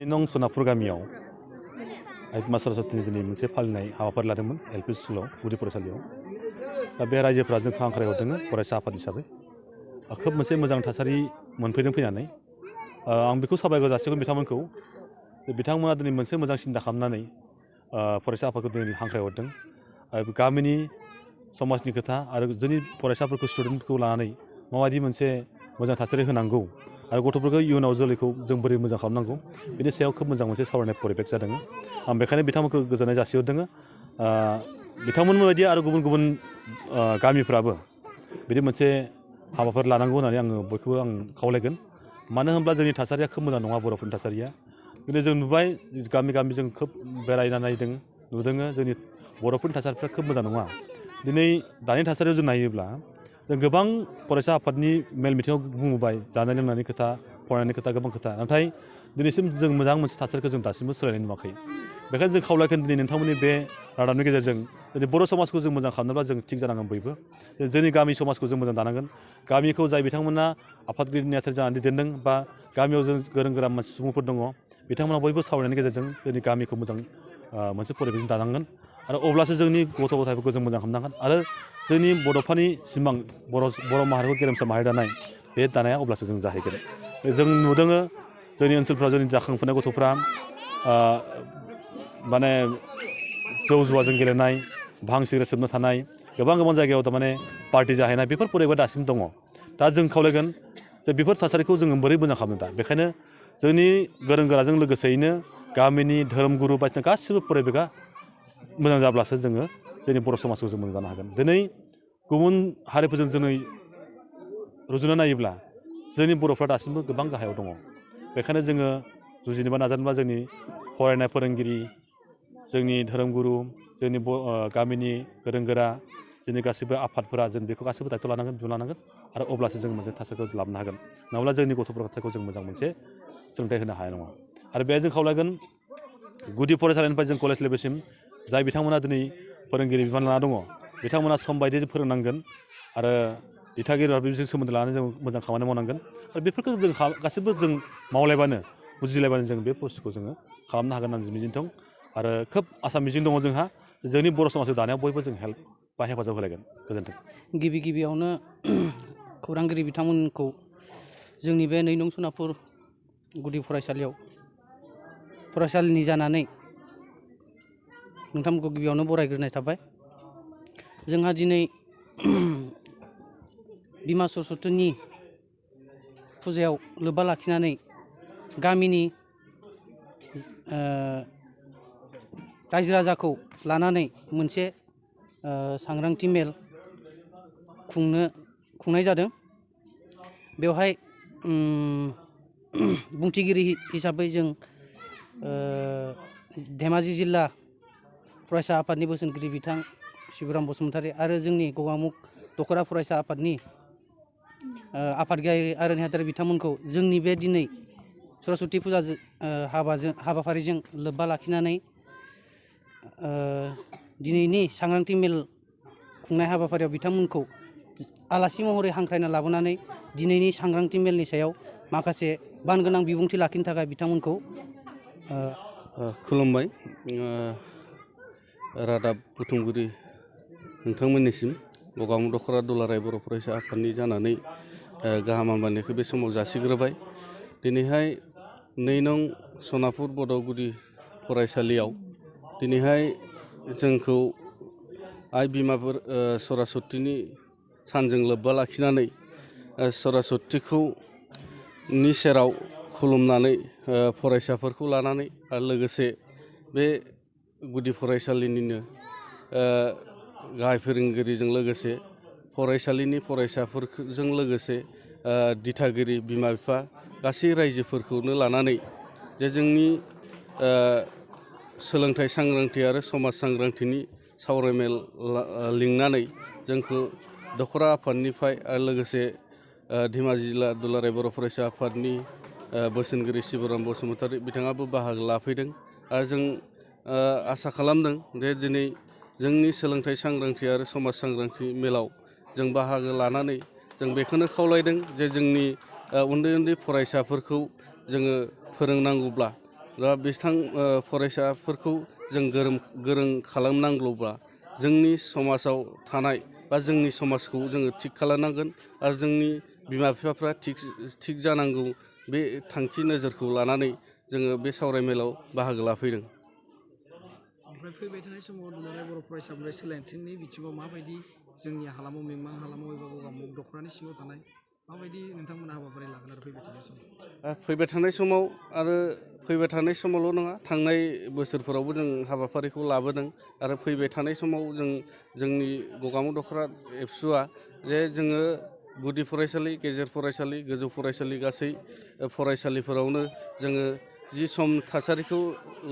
नं सोनापुर गामियाव आइतमा सरस्वती दिनै मोनसे फालिनाय हाबाफारि लादोंमोन एलपि स्कुलाव गुदि फरायसालियाव दा बे रायजोफ्रा जोंखौ हांख्रायहरदों फरायसा आफाद हिसाबै खोब मोनसे मोजां थासारि मोनफैदों फैनानै आं बेखौ साबायखर जासिगोन बिथांमोनखौ बिथांमोना दिनै मोनसे मोजां सिन्था खालामनानै फरायसा आफादखौ दिनै हांख्रायहरदों गामिनि समाजनि खोथा आरो जोंनि फरायसाफोरखौ स्टुडेन्टफोरखौ लानानै माबायदि मोनसे मोजां थासारि होनांगौ आरो गथ'फोरखौ इयुनाव जोलैखौ जों बोरै मोजां खालामनांगौ बेनि सायाव खोब मोजां मोनसे सावरायनाय परिबेक जादों आं बेखायनो बिथांमोनखौ गोजोननाय जासिहरदों बिथांमोन बायदि आरो गुबुन गुबुन गामिफ्राबो बिदि मोनसे हाबाफारि लानांगौ होननानै आङो बयखौबो आं खावलायगोन मानो होनब्ला जोंनि थासारिया खोब मोजां नङा बर'फोरनि थासारिया दिनै जों नुबाय गामि गामि जों खोब बेरायना नायदों नुदों जोंनि बर'फोरनि थासारिफ्रा खोब मोजां नङा दिनै दानि थासारियाव जों नायोब्ला जों गोबां फरायसा आफादनि मेल मिथिङाव बुंबाय जानाय लोंनायनि खोथा फरायनायनि खोथा गोबां खोथा नाथाय दिनैसिम जों मोजां मोनसे थासारिखौ जों दासिमबो सोलायनाय नुवाखै बेखायनो जों खावलायगोन दिनै नोंथांमोननि बे रादाबनि गेजेरजों दिनै बर' समाजखौ जों मोजां खालामनोब्ला जों थिग जानांगोन बयबो जोंनि गामि समाजखौ जों मोजां दानांगोन गामिखौ जाय बिथांमोना आफादगिरि नेहाथारि जानानै दैदेनदों बा गामियाव जों गोरों गोरा मानसि सुबुंफोर दङ बिथांमोना बयबो सावरायनायनि गेजेरजों जोंनि गामिखौ मोजां मोनसे परिबेकजों दानांगोन आरो अब्लासो जोंनि गथ' गथायफोरखौ जों मोजां खालामनांगोन आरो जोंनि बड'फानि सिमां बर' माहारिखौ गेरेमसा माहारि दानाय बे दानाया अब्लासो जों जाहैगोन जों नुदों जोंनि ओनसोलफ्राव जोंनि जाखांफुनाय गथ'फ्रा माने जौ जुवाजों गेलेनाय भां सिगारेट सोबना थानाय गोबां गोबां जायगायाव थारमाने पार्टि जाहैनाय बेफोर परिबेकआ दासिम दङ दा जों खावलायगोन जे बेफोर थासारिखौ जोङो बोरै मोजां खालामनो दा बेखायनो जोंनि गोरों गोराजों लोगोसेयैनो गामिनि धोरोमगुरु बायदिसिना गासिबो परिबेकआ मोजां जाब्लासो जोङो जोंनि बर' समाजखौ जों मोजां जानो हागोन दिनै गुबुन हारिफोरजों जोङो रुजुना नायोब्ला जोंनि बर'फ्रा दासिमबो गोबां गाहायाव दङ बेखायनो जोङो जुजिनोबा नाजानोबा जोंनि फरायनाय फोरोंगिरि जोंनि धोरोमगुरु जोंनि गामिनि गोरों गोरा जोंनि गासैबो आफादफोरा जों बेखौ गासैबो दायथ' लानांगोन बिबान लानांगोन आरो अब्लासो जों मोनसे थासारिखौ लाबोनो हागोन नङाब्ला जोंनि गथ'फोरखौ जों मोजां मोनसे सोलोंथाइ होनो हानाय नङा आरो बे जों खावलायगोन गुदि फरायसालिनिफ्राय जों कलेज लेभेलसिम जाय बिथांमोना दिनै फोरोंगिरि बिबान लाना दङ बिथांमोना सम बायदियै फोरोंनांगोन आरो दिथागिरिफोरा बेजों सोमोन्दो लानानै जों मोजां खामानि मावनांगोन आरो बेफोरखौ जों गासैबो जों मावलायबानो बुजिलायबानो जों बे प्रसेसखौ जोङो खालामनो हागोन होननानै मिजिं दं आरो खोब आसा मिजिं दङ जोंहा जोंनि बर' समाजखौ दानायाव बयबो जों हेल्प बा हेफाजाब होलायगोन गोजोन्थों गिबियावनो खौरांगिरि बिथांमोनखौ जोंनि बे 2 नं सनापुर गुदि फरायसालियाव फरायसालिनि जानानै नोंथांमोनखौ गिबियावनो बरायग्रोनाय थाबाय जोंहा दिनै बिमा सरस्वतीनि फुजायाव लोब्बा लाखिनानै गामिनि रायजो राजाखौ लानानै मोनसे सांग्रांथि मेल खुंनाय जादों बेवहाय बुंथिगिरि हिसाबै जों धेमाजि जिल्ला फरायसा आफादनि बोसोनगिरि बिथां शिबराम बसुमतारी आरो जोंनि गगामुग दख'रा फरायसा आफादनि आफादगिरि आरो नेहाथारि बिथांमोनखौ जोंनि बे दिनै सरस्वती फुजा हाबाफारिजों लोब्बा लाखिनानै दिनैनि सांग्रांथि मेल खुंनाय हाबाफारियाव बिथांमोनखौ आलासि महरै हांख्रायना लाबोनानै दिनैनि सांग्रांथि मेलनि सायाव माखासे बानगोनां बिबुंथि लाखिनो थाखाय बिथांमोनखौ खुलुमबाय रादाब बुथुमगिरि नोंथांमोननिसिम गगामुग दख'रा दुलाराय बर' फरायसा आफादनि जानानै गाहाम हामलायनायखौ बे समाव जासिग्रोबाय दिनैहाय 2 नं सनापुर बड' गुदि फरायसालियाव दिनैहाय जोंखौ आइ बिमाफोर सरस्वतीनि सानजों लोब्बा लाखिनानै सरस्वतीखौ नि सेराव खुलुमनानै फरायसाफोरखौ लानानै आरो लोगोसे बे गुदि फरायसालिनिनो गाहाय फोरोंगिरिजों लोगोसे फरायसालिनि फरायसाफोरजों लोगोसे दिथागिरि बिमा बिफा गासै रायजोफोरखौनो लानानै जे जोंनि सोलोंथाइ सांग्रांथि आरो समाज सांग्रांथिनि सावरायमेल लिंनानै जोंखौ दख'रा आफादनिफ्राय आरो लोगोसे धेमाजि जिल्ला दुलाराय बर' फरायसा आफादनि बोसोनगिरि शिबराम बसुमतारी बिथाङाबो बाहागो लाफैदों आरो जों आसा खालामदों जे दिनै जोंनि सोलोंथाइ सांग्रांथि आरो समाज सांग्रांथि मेलाव जों बाहागो लानानै जों बेखौनो खावलायदों जे जोंनि उन्दै उन्दै फरायसाफोरखौ जोङो फोरोंनांगौब्ला दा बिथां फरायसाफोरखौ जों गोरों खालामनांगौब्ला जोंनि समाजाव थानाय बा जोंनि समाजखौ जोङो थिग खालामनांगोन आरो जोंनि बिमा बिफाफ्रा थिग जानांगौ बे थांखि नोजोरखौ लानानै जोङो बे सावरायमेलाव बाहागो लाफैदों। ओमफ्राय फैबाय थानाय समाव दुलाराय बर' फरायसाफोरा सोलोंथाइनि बिथिङाव माबायदि जोंनि हालामाव मिमां हालामाव एबा गगामुग दख'रानि सिङाव थानाय माबायदि नोंथांमोना हाबाफारि लागोन आरो फैबाय थानाय समाव? फैबाय थानाय समाव आरो फैबाय थानाय समावल' नङा थांनाय बोसोरफोरावबो जों हाबाफारिखौ लाबोदों आरो फैबाय थानाय समाव जोंनि गगामुग दख'रा एबसुआ जे जोङो गुदि फरायसालि गेजेर फरायसालि गोजौ फरायसालि गासै फरायसालिफोरावनो जोङो जि सम थासारिखौ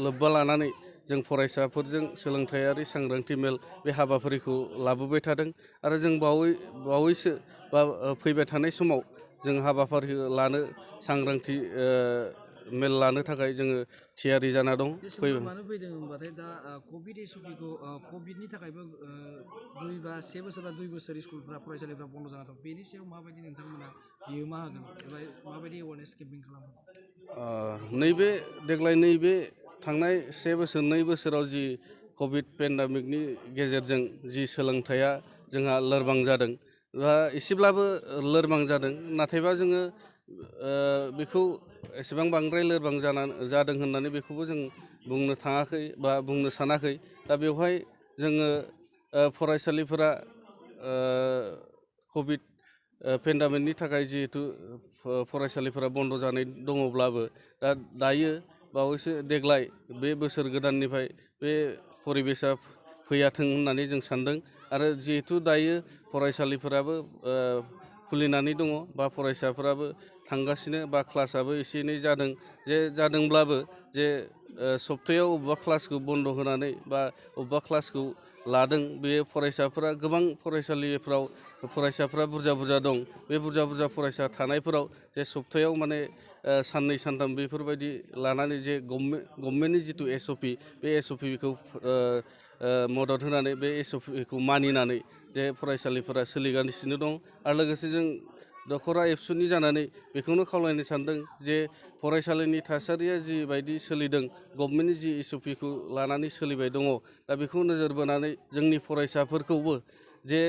लोब्बा लानानै जों फरायसाफोरजों सोलोंथायारि सांग्रांथि मेल बे हाबाफारिखौ लाबोबाय थादों आरो जों बावैसो बा फैबाय थानाय समाव जों हाबाफारि लानो सांग्रांथि मेल लानो थाखाय जोङो थियारि जाना दं। मानो फैदों होनबाथाय दा कभिड एसअपिखौ कभिडनि थाखायबो 2 बा 1 बोसोर बा 2 बोसोर स्कुलफ्रा फरायसालिफ्रा बन्द' जाना दं। बेनि सायाव माबायदि नोंथांमोना बिहोमा होगोन एबा माबायदि एवारनेस केम्पेइन खालामगोन? देग्लाय नैबे थांनाय 1 बोसोर 2 बोसोराव जि कभिड पेन्डामिकनि गेजेरजों जि सोलोंथाइया जोंहा लोरबां जादों बा एसेब्लाबो लोरबां जादों, नाथायबा जोङो बेखौ एसेबां बांद्राय लोरबां जादों होननानै बेखौबो जों बुंनो थाङाखै बा बुंनो सानाखै। दा बेवहाय जोङो फरायसालिफोरा कभिड पेन्डामिकनि थाखाय जिहेथु फरायसालिफोरा बन्द' जानाय दङब्लाबो दायो बावैसो देग्लाय बे बोसोर गोदाननिफ्राय बे परिबेसा फैयाथों होननानै जों सान्दों आरो जिहेथु दायो फरायसालिफोराबो खुलिनानै दङ बा फरायसाफोराबो थांगासिनो बा क्लासाबो एसे एनै जादोंब्लाबो जे सप्तायाव अबेबा क्लासखौ बन्द' होनानै बा अबेबा क्लासखौ लादों, बे फरायसाफोरा गोबां फरायसालिफ्राव फरायसाफ्रा बुरजा दं। बे बुरजा फरायसा थानायफोराव जे सप्तायाव माने साननै सानथाम बेफोरबायदि लानानै जे गभर्नमेन्टनि जिथु एसअपि बे एसअपिखौ मदद होनानै बे एसअपिखौ मानिनानै जे फरायसालिफोरा सोलिगासिनो दं। आरो लोगोसे जों दख'रा एबसुनि जानानै बेखौनो खावलायनो सानदों जे फरायसालिनि थासारिया जिबायदि सोलिदों, गभर्नमेन्टनि जि एसअपिखौ लानानै सोलिबाय दङ, दा बेखौ नोजोर बोनानै जोंनि फरायसाफोरखौबो जे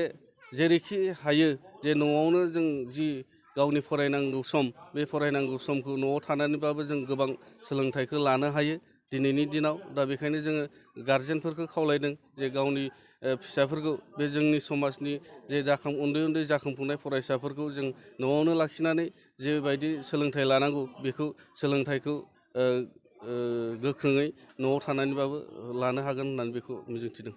जेरैखि हायो जे न'आवनो जों जि गावनि फरायनांगौ सम, बे फरायनांगौ समखौ न'आव थानानैबाबो जों गोबां सोलोंथाइखौ लानो हायो दिनैनि दिनाव। दा बेखायनो जोङो गारजेनफोरखौ खावलायदों जे गावनि फिसाफोरखौ बे जोंनि समाजनि जे उन्दै जाखांफुनाय फरायसाफोरखौ जों न'आवनो लाखिनानै जेबायदि सोलोंथाइ लानांगौ बेखौ सोलोंथाइखौ गोख्रोङै न'आव थानानैबाबो लानो हागोन होननानै बेखौ मिजिंथिदों।